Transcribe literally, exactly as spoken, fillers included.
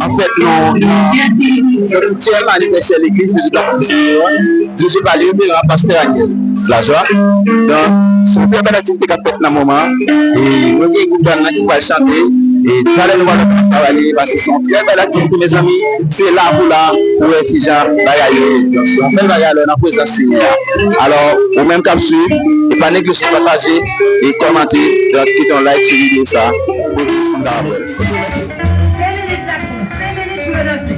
Anfèt, nou nan nan septième anniversaire l'église de Dieu Temple du Seigneur, dirigé par le révérend pasteur Aniel Lajoie. Donk, se yon trè bèl aktivite k ap fèt nan moman an. E nou gen gwoup bann nan ki pral chante. E talè nou pral wè kòman sa va ye, paske se yon trè bèl aktivite, mezanmi. Se la pou la, pou wè kijan bagay yo ye. Donk, se yon bèl bagay, alò, nan prezans Senyè a. Alò, ou menm k ap swiv, e pa neglije pataje e kòmante, donk, kite yon like sou videyo sa a, pou plis moun ta wè l. Ok, mèsi. Senk minit, gason, senk minit pou yo danse.